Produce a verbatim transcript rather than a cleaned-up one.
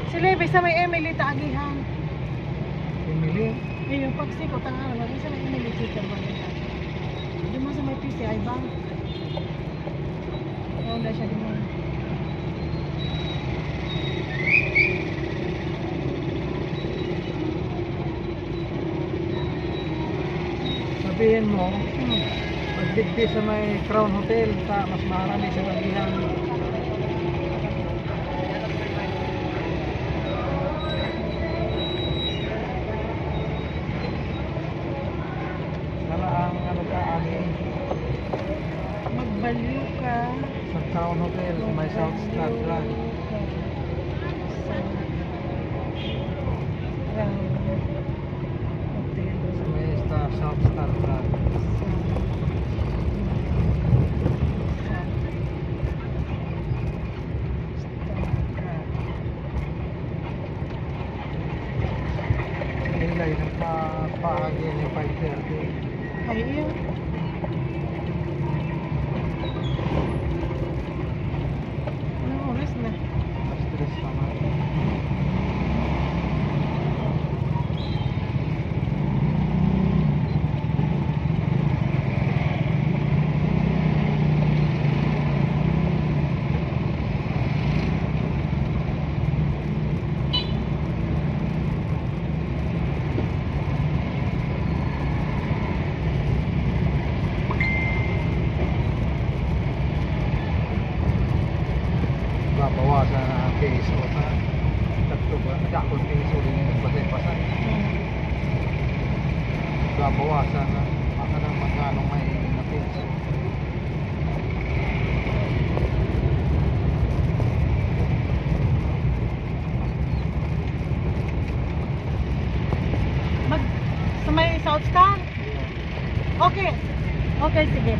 Sila, bisa may Emily ta agihan. Emily. Ayun, pag siko, tangan, wala sa may Emily, teacher ba nila? Doon mo sa may P C I Bank. Ayun na siya doon. Sabihin mo, Hmm. pagdigdi sa may Crown Hotel, ta mas maharani sa agihan. Dala ang ano ka, agi. Magbalyo ka. Sa Crown Hotel, sa may South Star Drive. Sa Crown Hotel. Sa may Star, South Star Drive. Inday, nagpapaagi ng five thirty. Ay, iyo. Anong oras na? Alas tres na nga. Babawasan na ang P S O sa tagtog. Dakul P S O din yung nagbasay-basay. Babawasan na. Baka nang magkano may na P S O. Mag, sa may South Star? Okay. Okay, sige.